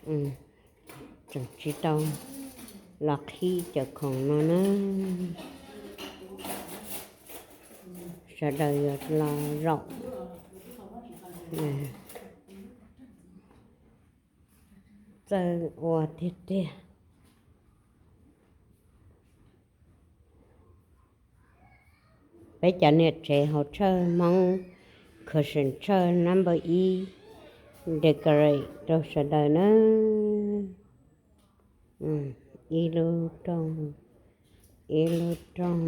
Tseem tsis tau los qhib cov khoom no na. Sawv daws yuav los zaum, txawj ua tiag tiag. Peb cov niam tsev hauv Tshawj Hmoob, Cushion Tshawj number ib, decorate rau sawv daws na. Ib lub rooj, ib lub rooj,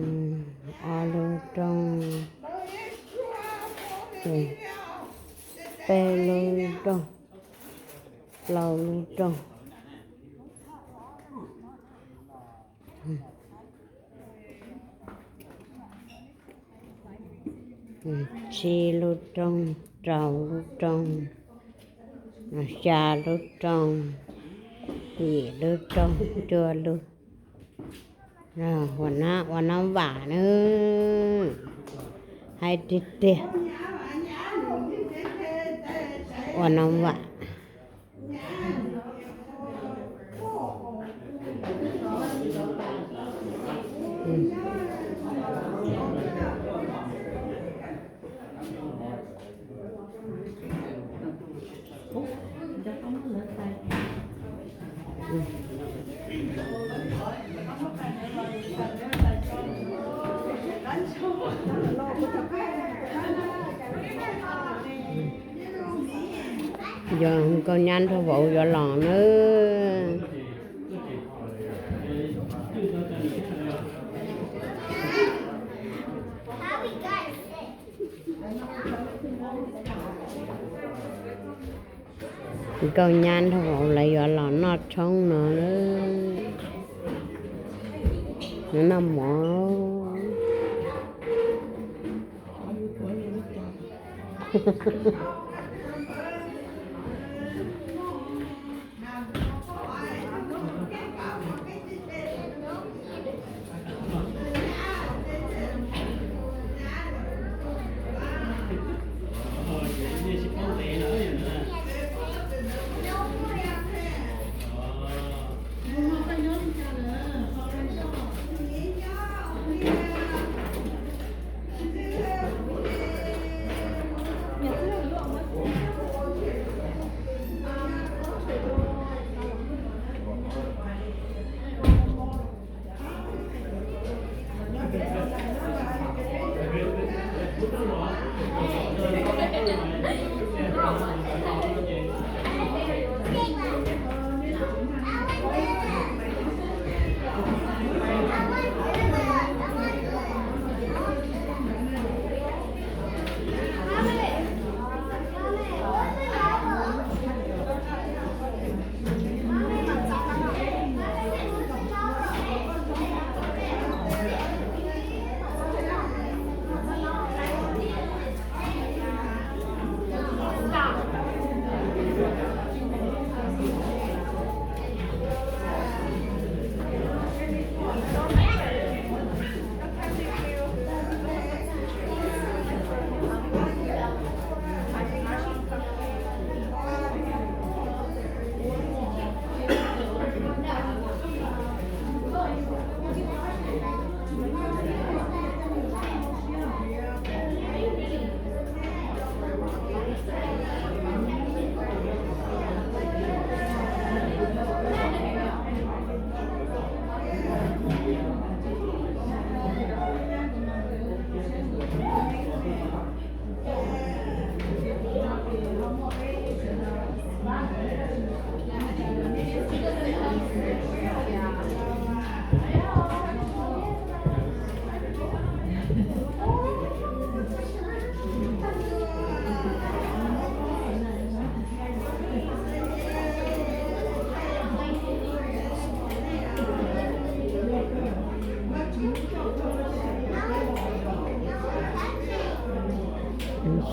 ob lub rooj, peb lub rooj, plaub lub rooj, tsib lub rooj, rau lub rooj, xya lub rooj, yim lub rooj, cuaj lub. Ua no, ua no vam na, hais tiag tiag, ua no vam. Yog nkauj nyab nraug vauv yuav los na. Nkauj nyab nraug vauv lawv yuav los noj tshoob no, noj mov.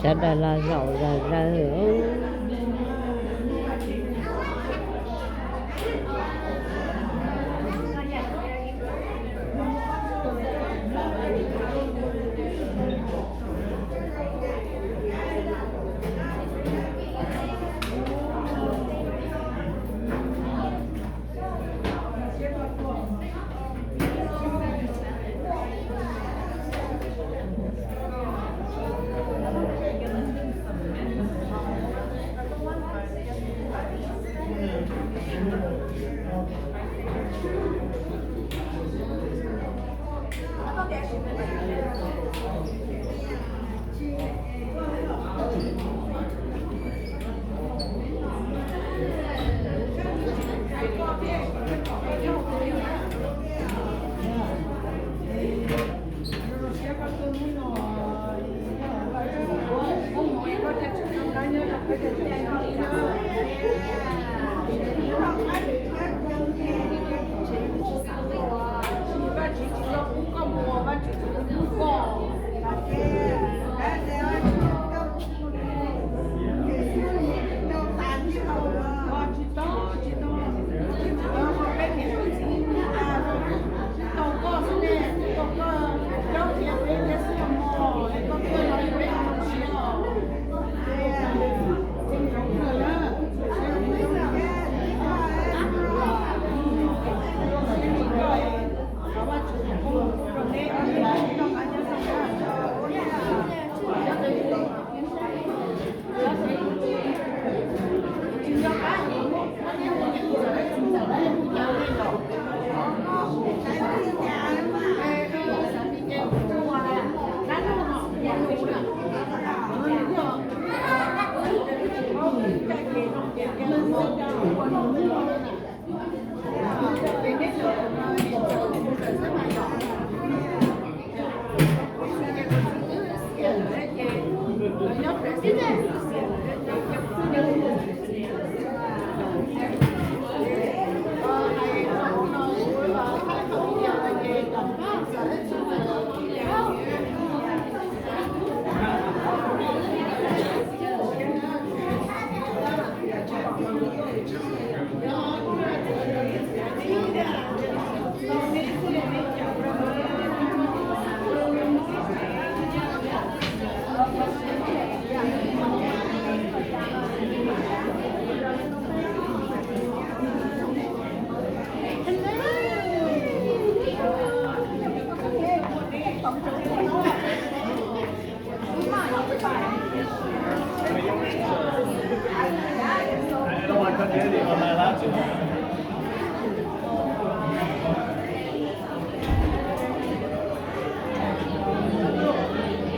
Sawv daws los zaum zog zawg.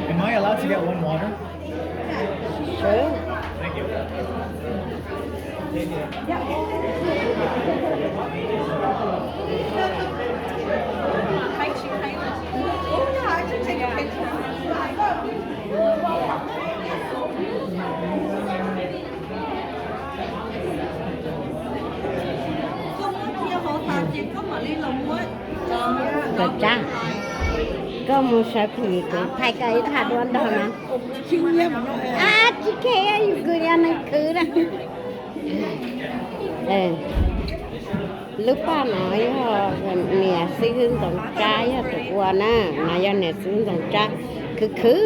Am I allowed to get one water? Sure. Thank you. Koj tsab, koj mus sawv phim kuv thaij koj ib thaj duab nrog no. Ab, tsis khe, yus kws yog neeg khwv na. Lub paj no yog niam xib hwb Ntxoov Tsab yog tus ua na, no yog niam xib hwb Ntxoov Tsab khwv khwv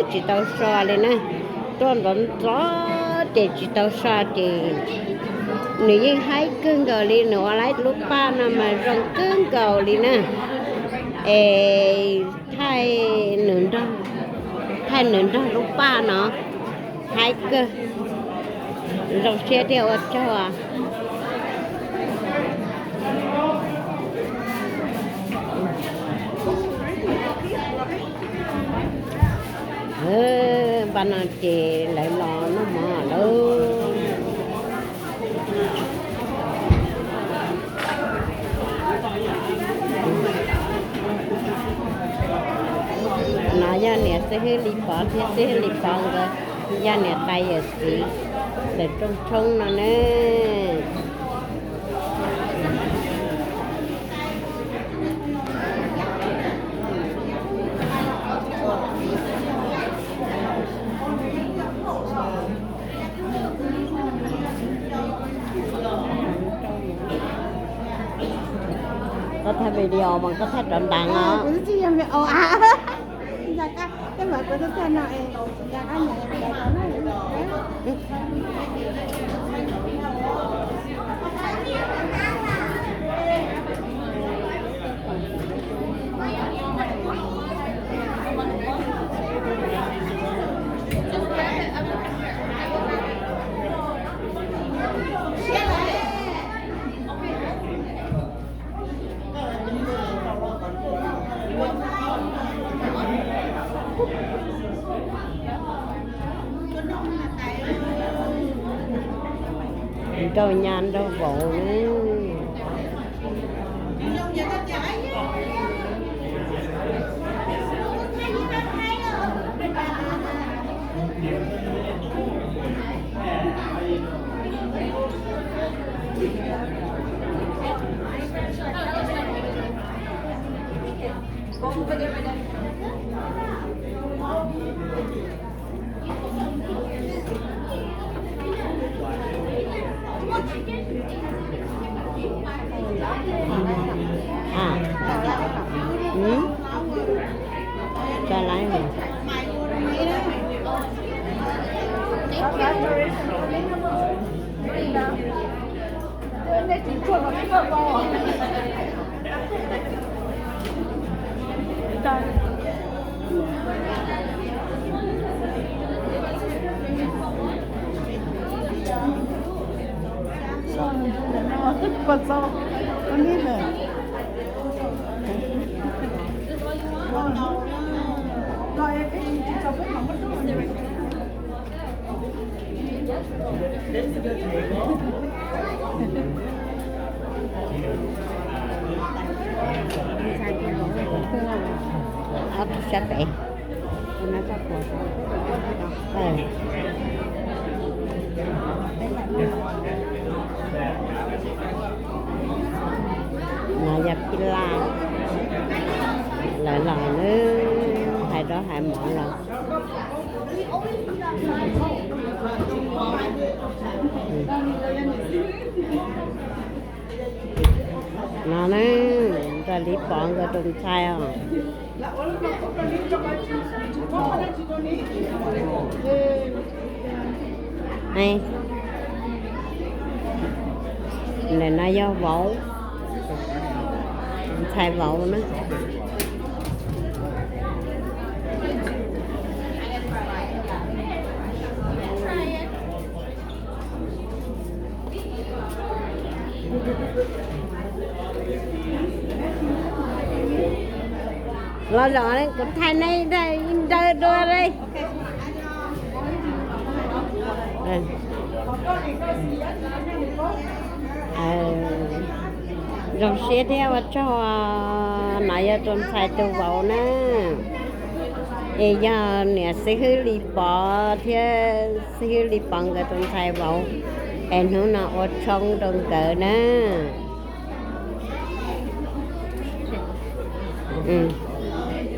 tsis tau so li na. Tuaj ntxov ntxov ces tsis tau so ces nws yeej haib kawg nkaus li, nws ua lub paj no mas zoo kawg nkaus li na. Es thaij nws nrog, thaij nws nrog lub paj no haib kawg. Zoo siab thiab ua tsaug. Npaj no ces lawv los noj mov lawm. No yog niam xib hwb Lis Pov thiab xib hwb Lis Pov nkawd yog niam tais yawm txiv ntawm rooj tshoob no ne. Koj thaij video mas koj thaij rov ntas os. Nraug nyab nraug vauv ne. Ob tug sab pem. No yog phij laj, lawv los nws hais rau hais mov los. No na, nrog Lis Pov nkawd tus ntxhais os. Ntawm no yog vauv, ntxhais vauv na. Los zaum kuv thaij nej ntawd dua li. Zoo siab thiab ua tsaug. No yog tus ntxhais tus vauv na, es yog niam xib hwb Lis Pov thiab xib hwb Lis Pov nkawd tus ntxhais vauv, es hnub no ua tshoob rau nkawd na.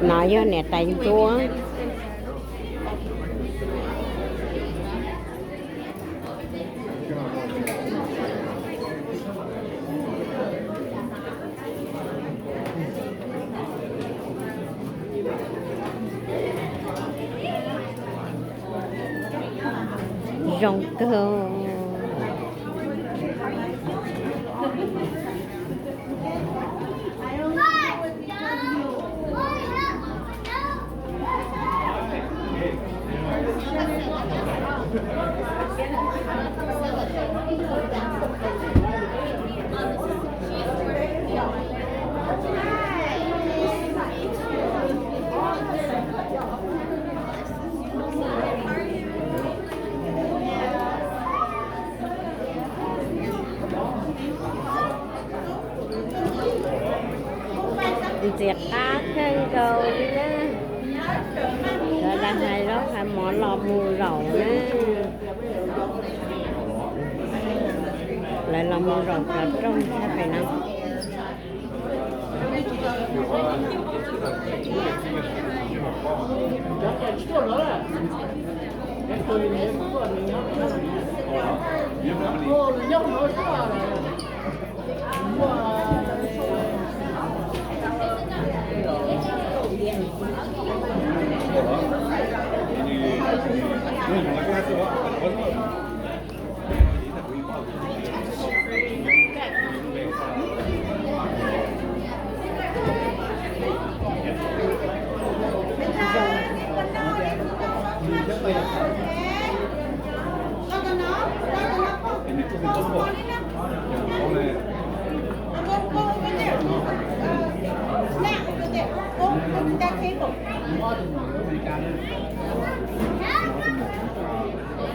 No yog niam tais ncuab. Zoo kawg. Ntxim qab kawg nkaus li na. Lawv los hais zaub hais mov los mus zaum na. Lawv los mus zaum cov rooj sab pem no.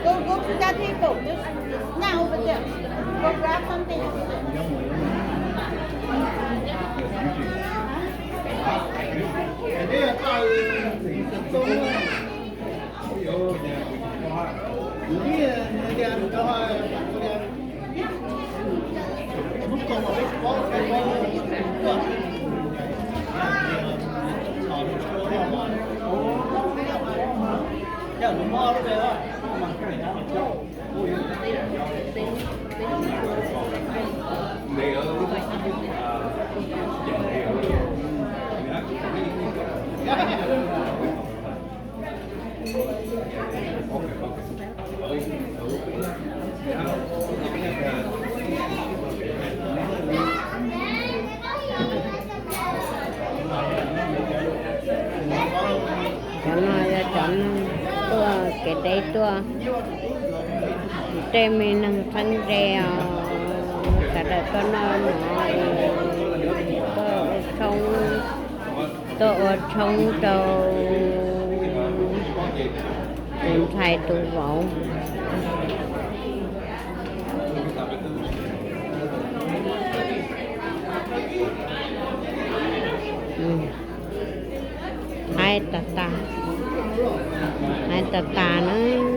Go, go to that table. Just now over there. Go grab something. Cov no yog cov neeg tuaj kev deb tuaj, tej me neeg txheeb ze os, sawv daws tuaj noj mov, tuaj ua tshoob, tuaj ua tshoob rau tus ntxhais tus vauv. Tas, hais tas tas na.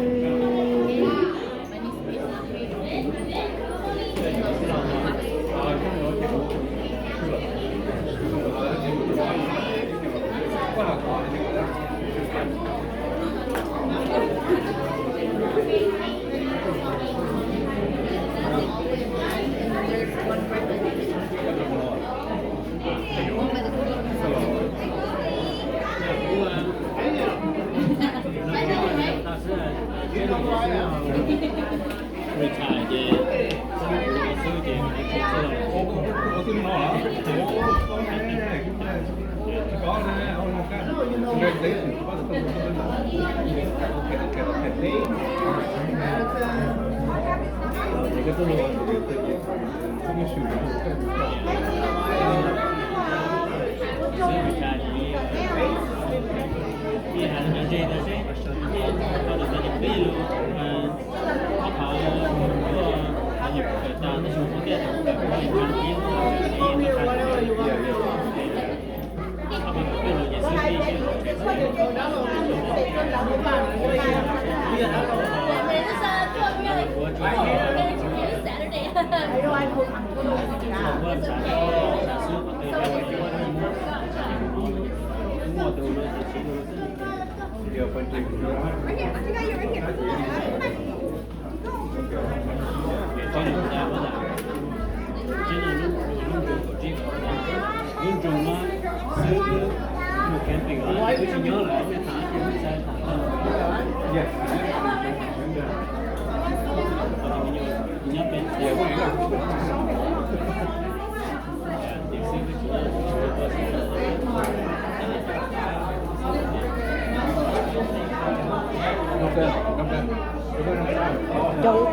Cov